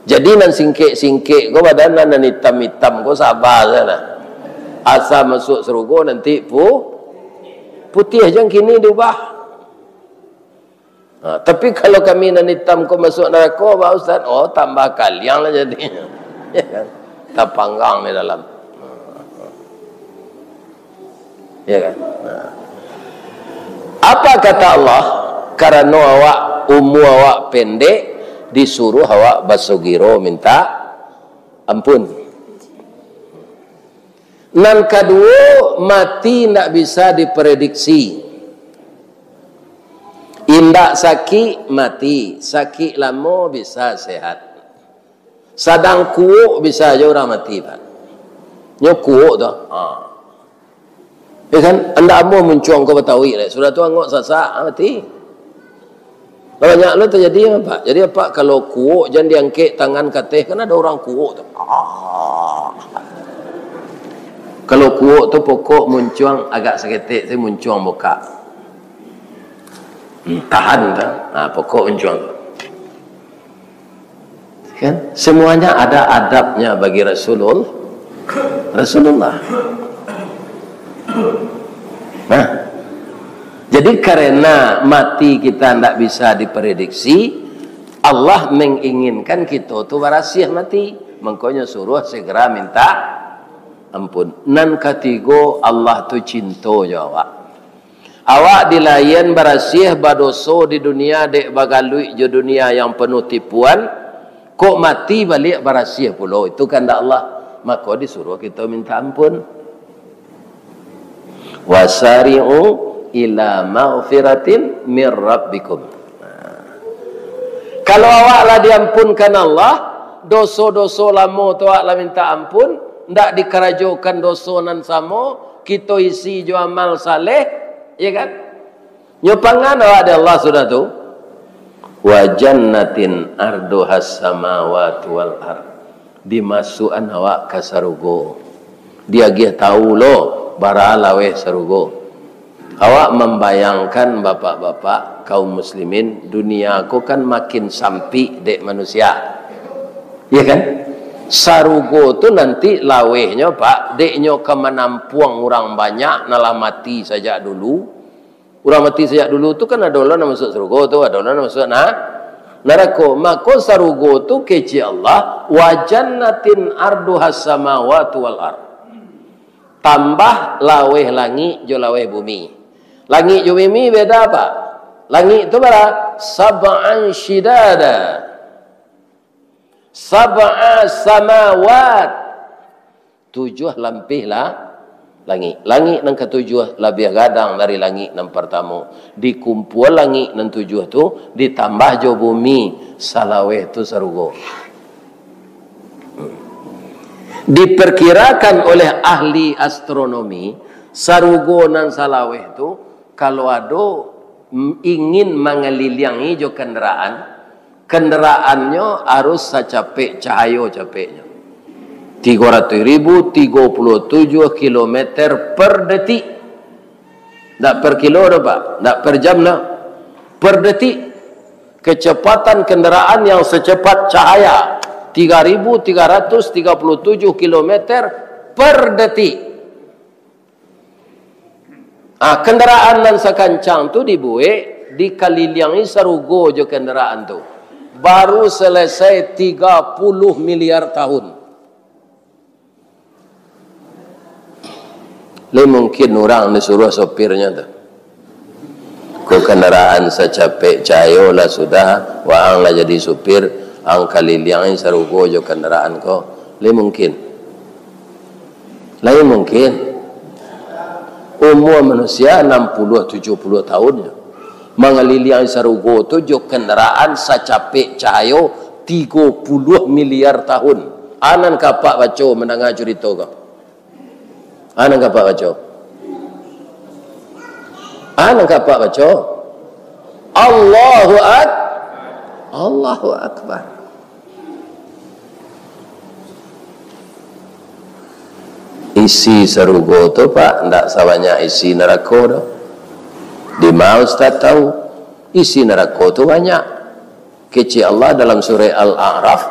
Jadi, nan singkek-singkek ko badan, nan, nan itam-itam ko saba sajolah. Asa masuak sarugo nanti pu-, putiah jan kini diubah. Ha, tapi kalau kami nan itam ko masuak narako, Pak Ustaz, oh, tambah kaliang lah jadinyo. Ya kan? Tapanggang di dalam. Ya kan? Nah. Apa kata Allah? Karano awak, umua awak pendek, disuruah awak basugiro minta ampun. Nan kaduo, mati indak bisa diprediksi. Indak sakik, mati. Sakik lamo, bisa sehat. Sadang kuok bisa jo urang mati, Pak. Nyo kuok tu. Ha. Ya kan? Andak amuah muncuang ko batauik dek. Sudah tu angok sasak, ha, mati. Banyak lo tajadi, Pak. Jadi, Pak, kalau kuok jan diangkek tangan kateh, kan ado urang kuok tu. Ah. Kalau kuok tu pokok muncuang agak saketek, tu muncuang bokak. Hmm, tahan tu. Ha, pokok muncuang tu. Kan? Semuanya ada adabnya bagi Rasulul-, Rasulullah. Nah, jadi karena mati kita ndak bisa diprediksi, Allah menginginkan kita tu barasiah mati. Mangkonyo suruh segera minta ampun. Nan katigo, Allah tu cinto jo awak. Awak dilaian barasiah badoso di dunia dek bagaluik jo dunia yang penuh tipuan, kok mati baliak barasiah pulo, itu kandak Allah. Mako disuruh kito minta ampun. Wasari'u ila maghfiratin mir rabbikum. Nah. Kalau awak lah diampunkan Allah, doso-doso lamo tu awak lah minta ampun, ndak dikarajokan doso nan samo, kito isi jo amal saleh, ya kan? Nyo pangan awak dek Allah sudah tu. Wa jannatin arduhas samawati wal ard. Dimasuakan awak ka sarugo. Diagiah tahu lo, bara laweh sarugo. Awak mambayangkan, bapak-bapak, kaum muslimin, dunia ko kan makin sampik dek manusia. Iya kan? Sarugo tu nanti lawehnyo, Pak, dek nyo ka manampuang urang banyak nan lah mati sajak dulu. Urang mati sajak dulu tu kan ado lah nan masuak sarugo tu, ado lah nan masuak na-, narako. Mako sarugo tu kecek Allah, "Wa jannatin arduhas samawati wal ard." Tambah laweh langik jo laweh bumi. Langik jo bumi beda, Pak. Langik tu bara? Sab'an syidada. Sab'a samawat. Tujuah lampih lah langik. Langik nan katujuah labiah gadang dari langik nan partamo. Dikumpua langik nan tujuah tu, ditambah jo bumi, salaweh tu sarugo. Diperkirakan oleh ahli astronomi, sarugo nan salaweh tu, kalau ado, mm, ingin mangaliliangi jo kandaraan, Kendaraannyo arus sacapek cahayo capeknyo. Tigo ratuih ribu tigo puluah tujuah kilometer per detik. Ndak per kilo doh, Pak. Ndak per jam doh. Per detik. Kecepatan kendaraan yang secepat cahaya, tiga ribu tiga ratus tiga puluh tujuh kilometer per detik. Ah, kendaraan nan sakancang tu dibuek, dikaliliangi sarugo jo kendaraan tu. Baru selesai tiga puluh miliar tahun. Lai mungkin urang disuruah sopirnyo tu. Ko kendaraan sacapek cahayo lah sudah, waang lah jadi supir, ang kaliliangi sarugo jo kendaraan ko. Lai mungkin. Lai mungkin. Umua manusia anam puluah, tujuah puluah tahun nyo. Mangaliliangi sarugo tu jo kandaraan sacapek cahayo tigo puluah miliar tahun. A nan ka apak baco mandanga curito ko? A nan ka apak baco? A nan ka apak baco? Allahu Ak-, Allahu Akbar. Isi sarugo tu, Pak, ndak sabanyak isi narako tu. Dima Ustaz tahu? Isi narako tu banyak. Kecek Allah dalam surah Al-A'raf,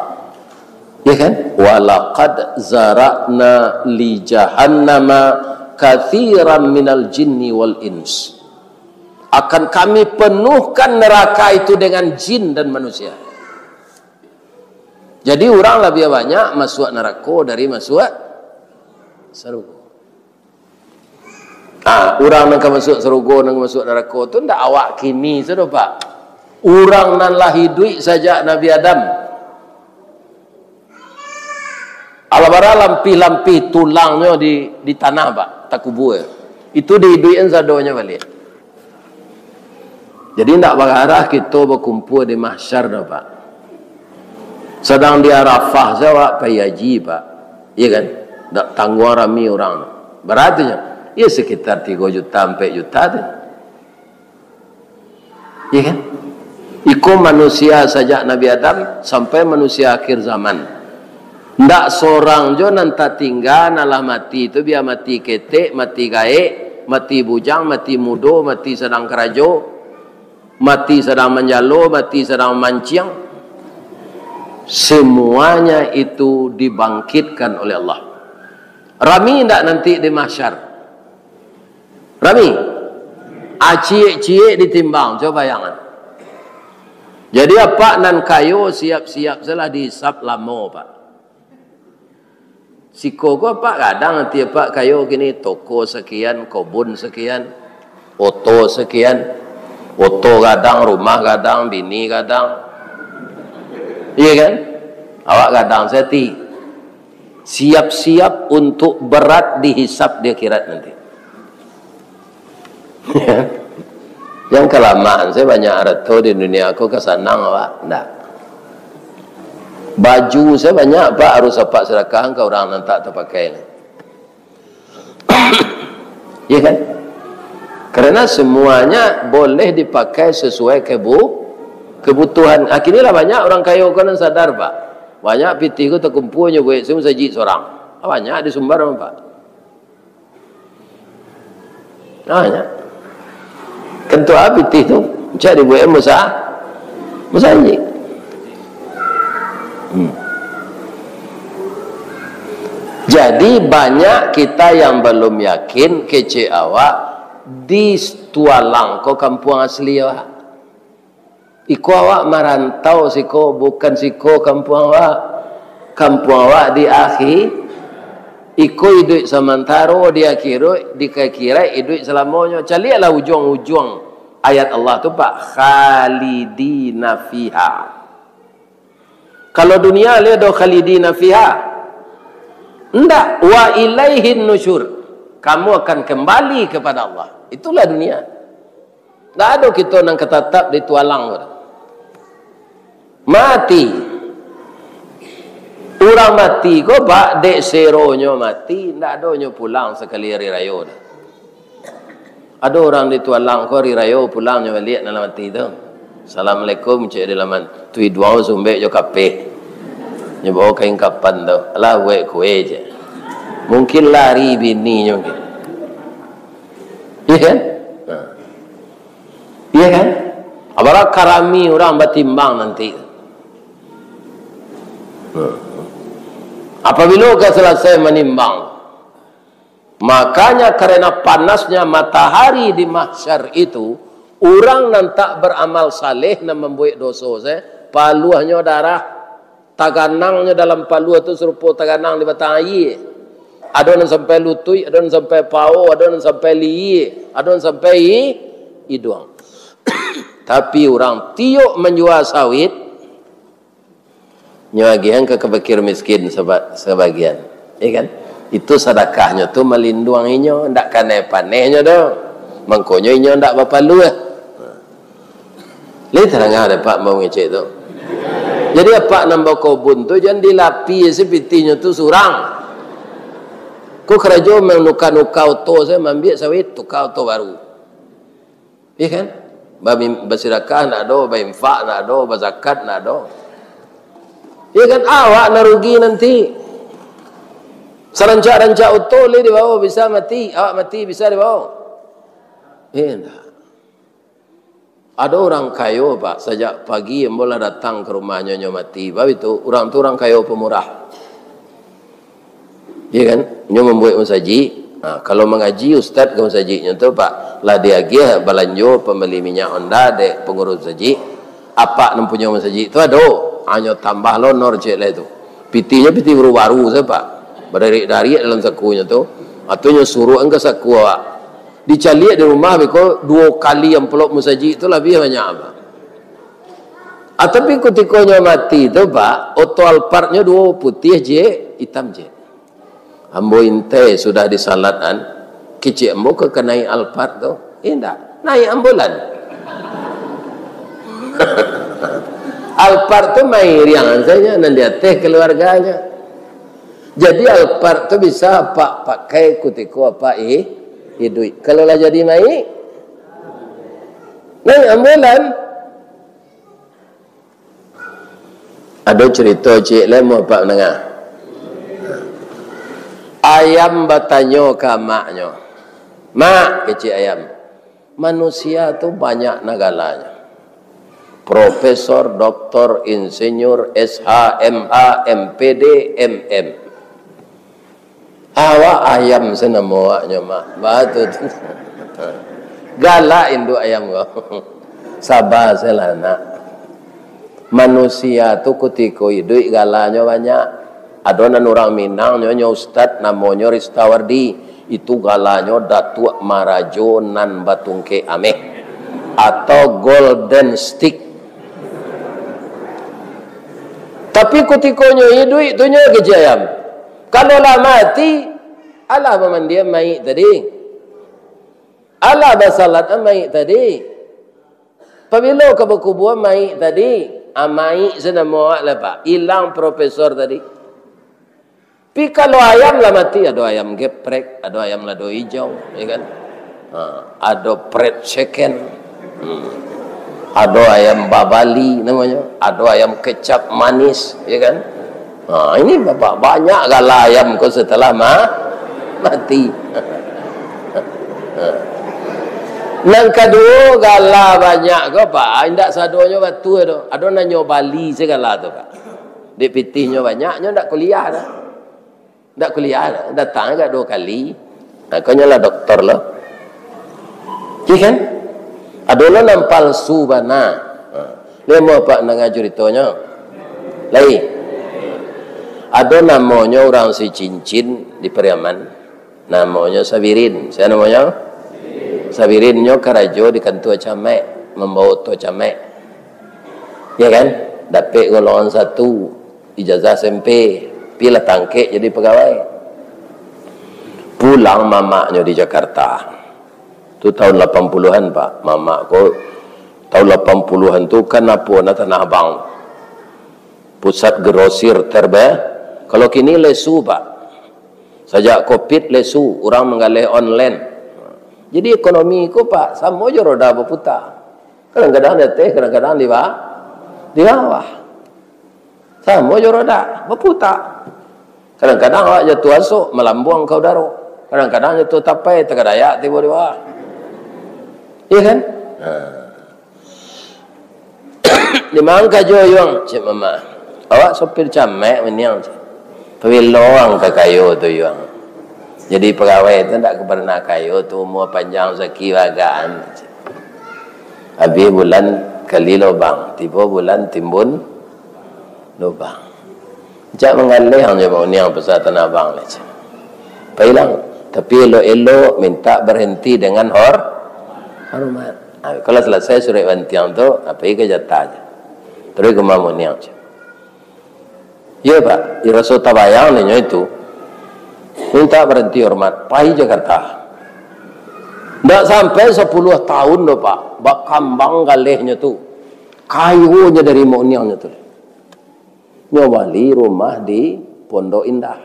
ya kan? "Walaqad zara'na li jahannama katsiran minal jinni wal ins." Akan Kami penuhkan neraka itu dengan jin dan manusia. Jadi, urang labiah banyak masuak narako dari masuak sarugo. Ha, urang nan ka masuak sarugo, nan ka masuak narako tu ndak awak kini sajo, Pak. Urang nan lah iduik sajak Nabi Adam. Alah bara lampih-lampih tulangnyo di, di tanah, Pak, takubua. Itu diiduikan sadonyo baliak. Jadi, indak bagarah kito bakumpua di mahsyar doh, Pak. Sadang di Arafah sajo awak pai haji, Pak. Iya kan? Indak tangguang rami urang. Bara tu nyo? Iyo, sekitar tigo juta, ampek juta tu. Iya kan? Iko manusia sajak Nabi Adam sampai manusia akhir zaman. Ndak sorang jo nan tatingga, nan lah mati tu, bia mati ketek, mati gaek, mati bujang, mati mudo, mati sadang karajo, mati sadang manjalo, mati sadang mamanciang. Semuanya itu dibangkitkan oleh Allah. Rami ndak nanti di mahsyar? Rami. Ah, ciek-ciek ditimbang, cubo bayangkan. Jadi, apak nan kayo siap-siap sajolah dihisab lamo, Pak. Siko ko apak gadang, ati apak kayo kini, toko sakian, kobun sakian, oto sakian, oto gadang, rumah gadang, bini gadang. Iya kan? Awak gadang sajo ati. Siap-siap untuk berat dihisab di akhirat nanti. Jan kalamaan sajo banyak arato di dunia ko, ka sanang awak? Ndak. Baju sajo banyak, Pak, harus apak sadakahkan ka urang nan tak tapakai ni. Iya kan? Karena semuanya boleh dipakai sesuai kebu-, kebutuhan. Ah, kini lah banyak urang kayo ko nan sadar, Pak. Banyak pitih ko takumpua nyo buek sajo musajik sorang. Ah, banyak di Sumbar, Pak. Ah, nyo. Kan tu a pitih tu, cak dibuek musa-, musajik. Hmm. Jadi, banyak kita yang balum yakin, kecek awak, di Tualang ko kampuang asli awak. Iko awak marantau siko, bukan siko kampuang awak. Kampuang awak di akhi-, iko iduik samantaro, di akhiruik, di akhiruik iduik salamonyo. Caliaklah ujuang-ujuang ayat Allah tu, Pak. Khalidina fiha. Kalau dunia, lai ado khalidina fiha? Ndak. Wa ilaihin nusyur. Kamu akan kembali kepada Allah. Itulah dunia. Ndak ado kito nan ka tatap di Tualang tu. Mati. Urang mati ko, Pak, dek seronyo mati, ndak ado nyo pulang sakali ari rayo doh. Ado urang di Tualang ko, ari rayo pulang nyo baliak nan lah mati tu. "Assalamualaikum," cek di laman. Tu iduang sumbek jo kapeh. Nyo bawa kain kapan tu. "Alah, buek kue," cek. Mungkin lari bininyo mungkin. Iya kan? Ha. Iya kan? Abalah karami urang batimbang nanti. Hmm. Apabila ka salasai manimbang, makanya karena panasnya matahari di mahsyar itu, urang nan tak beramal saleh, nan mambuek doso se, paluahnyo darah. Taganangnyo dalam paluah tu sarupo taganang di batang aia. Ado nan sampai lutuik, ado nan sampai pao, ado nan sampai lihia, ado nan sampai i-, iduang. Tapi urang tiok manjua sawit, nyo agiahan ka, ka fakir miskin saba-, sabagian. Iya kan? Itu sadakahnyo tu malinduang inyo, ndak kanai panehnyo doh. Mangkonyo inyo ndak bapaluah. Lai tadanga dek Apak mangecek tu? Jadi, Apak nan bakobun tu, jan dilapisi pitihnyo tu surang. Ko karajo manuka-nuka oto sajo, maambiak sawit, tuka oto baru. Iya kan? Bami-, basidakah ndak ado, bainfak ndak ado, bazakat ndak ado. Iya kan? Awak nan rugi nanti. Sarancak-rancak oto lai dibawa, bisa mati. Awak mati, bisa dibawa? Indak. Ado urang kayo, Pak, sajak pagi ambo lah datang ka rumahnyo, nyo mati. Bab itu, urang tu urang kayo pamurah. Iya kan? Nyo mambuek masajik. Ha, kalau mangaji ustad ka masajiknyo tu, Pak, lah diagiah balanjo pambali minyak Honda dek pangurus masajik. Apak nan punyo masajik tu ado. Ha, nyo tambah lo honor ciek lai tu. Pitihnyo pitih baru-baru sajo, Pak. Badarik-darik dalam sakunyo tu. Ha, tu nyo suruahkan ka saku awak. Dicaliak di rumah beko duo kali amplop musajik tu labiah banyak, Pak. Ah, tapi kutiko nyo mati tu, Pak, oto Alphardnyo duo, putiah ciek, itam ciek. Ambo intai sudah disalatkan, kecek ambo ka, ka naiak Alphard tu. Indak, naiak ambulan. Alphard tu mairiang sajo, nan di ateh kaluarganyo. Jadi, Alphard tu bisa apak pakai kutiko apak i-, iduik. Kalau lah jadi mayik, naiak ambulan. Ado carito ciek lai, amuah apak mandanga. Ayam batanyo ka amaknyo, "Mak," kecek ayam, "manusia tu banyak nah galanyo. Profesor, doktor, insinyur, S H, M H, M P D, M M. Awak ayam se namo awaknyo, Mak." Batua tu. Galak induak ayam ko. Saba se lah, Nak. Manusia tu kutiko iduik galanyo banyak. Ado nan urang Minang, nyo, nyo ustad, namonyo Ristawardi. Itu galanyo Datuak Marajo nan batungkek ameh, atau Golden Stick. Tapi kutiko nyo iduik tu, nyo kecek ayam. Kalau lah mati, alah bamandian mayik tadi. Alah basalatkan mayik tadi. Pabilo ka bakubuan mayik tadi? Ah, mayik se namo awak lah, Pak. Ilang profesor tadi. Tapi kalau ayam lah mati, ado ayam geprek, ado ayam lado ijau, ya kan? Ha, ado fried chicken. Hmm. Ado ayam babali namonyo, ado ayam kecap manis, ya kan? Ha, ini ba-, banyak gala ayam ko setelah ma-, mati. Nan kaduo, gala banyak ko, Pak, indak sadonyo batua doh. Ado nan nyo bali sagala tu, Pak. Dek pitihnyo banyak, nyo ndak kuliah doh. Ndak kuliah, datang agak duo kali. Nah, ko nyo lah doktor lo. Iya kan? Ado lo nan palsu bana. Ha. Lai amuah Apak danga curitonyo? Lai. Ado namonyo urang Sicincin di Pariaman. Namonyo Sabirin. Sia namonyo? Sabirin nyo karajo di kantua camek, mambawa oto camek. Iya kan? Dapek golongan satu, ijazah S M P, pi lah tangkek jadi pagawai. Pulang mamaknyo di Jakarta. Tu tahun lapan puluhan, Pak. Mamak ko tahun lapan puluhan tu kan apo na Tanah Abang. Pusat grosir terbe-, kalau kini lesu, Pak. Sajak covid lesu, urang manggaleh online. Jadi ekonomi ko, Pak, samo jo roda baputa. Kadang-kadang di ateh, kadang-kadang di ba-, di bawah. Samo jo roda, baputa. Kadang-kadang awak jatuah asok, malambuang ka udaro. Kadang-kadang jatuah tapai, tagadayak tibo di bawah. Iya kan? Ha. Di ma ang kajo, Yuang? Cek mamak. Awak sopir camek miniang, cek. Pabilo ang ka kayo tu, Yuang? Jadi pagawai tu ndak ka parnah kayo tu, umua panjang, rasaki bagaan, cek. Abih bulan kali lobang, tibo bulan timbun lobang. Jak manggaleh ang jo Mak Uniang pasal Tanah Abang ni, cek. Pailang. Tapi elok-elok minta barhenti dengan hor-, hormat. Ha, kalau salasai surek bantiang tu, ha, pai ka jatah je. Taruih ka Mak Uniang, cek. Iyo, Pak. Iyo, raso tabayang dek nyo itu. Minta barhenti hormat. Pai Jakarta. Ndak sampai sapuluah tahun doh, Pak. Bakambang galehnyo tu. Kayonyo dari Mak Uniang nyo tu. Nyo bali rumah di Pondok Indah.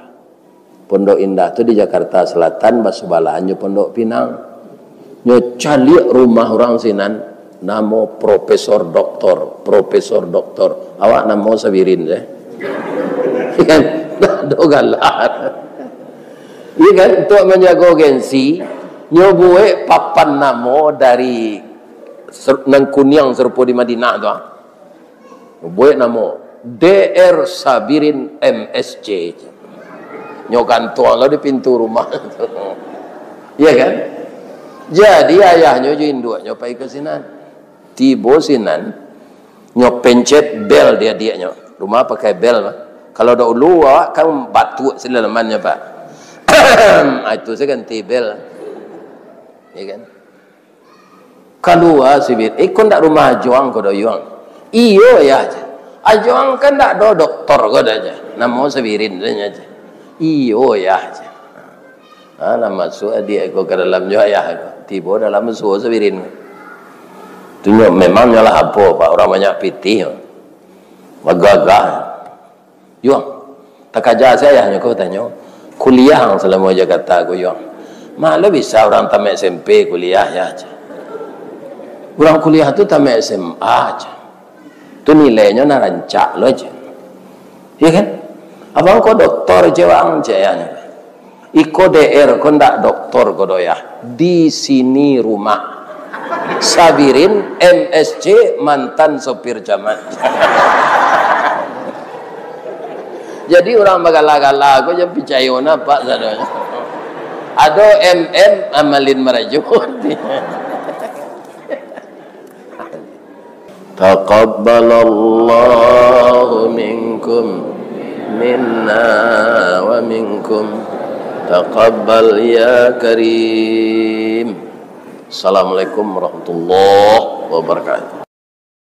Pondok Indah tu di Jakarta Selatan, basabalahan jo Pondok Pinang. Nyo caliak rumah urang sinan, namo Profesor Doktor, Profesor Doktor. Awak namo Sabirin se. Kan? Ndak ado galar. Iya kan? Untuak manjago gengsi, nyo buek papan namo dari ser-, nan kuniang sarupo di Madinah tu, ah. Buek namo, D R Sabirin M S C. Nyo gantuang lo di pintu rumah. Iya kan? Jadi, ayahnyo jo induaknyo pai ka sinan. Tibo sinan, nyo pencet bel di adiaknyo. Rumah pakai bel, bah. Kalau dahulu, awak kan batuak silalamannyo, Pak. Ah, itu se ganti bel. Iya kan? Kalua Sabirin, "Eh, ko ndak rumah Ajuang ko doh, Yuang?" "Iyo, Yah," jar. "Ajuang kan ndak ado doktor ko doh," jar. "Namo Sabirin tu," jar. "Iyo, Yah," jar. Ha, lah masuak adiak ko ka dalam jo ayah ko. Tibo dalam masuo Sabirin. Tu nyo, memang nyo lah apo, Pak, urang banyak pitih. Bagagah. "Yuang, takaja se ayahnyo ko," tanyo. "Kuliah ang salamo Jakarta ko, Yuang?" "Ma lo bisa urang tamaik S M P kuliah, Yah," jar. "Urang kuliah tu tamaik S M A," jar. "Tu nilainyo nan rancak lo," jar. Iya kan? "Abang ko doktor, cewek ang," cek ayahnyo. "Iko D R ko ndak doktor ko doh, Yah. Di sini rumah. Sabirin M S C, mantan sopir camat." Jadi urang bagala-gala ko jan picayo napak sadonyo. Ado M M, amalin marajut. Taqabbalallahu minkum, minna wa minkum. Taqabbal ya Karim. Assalamualaikum warahmatullahi wabarakatuh.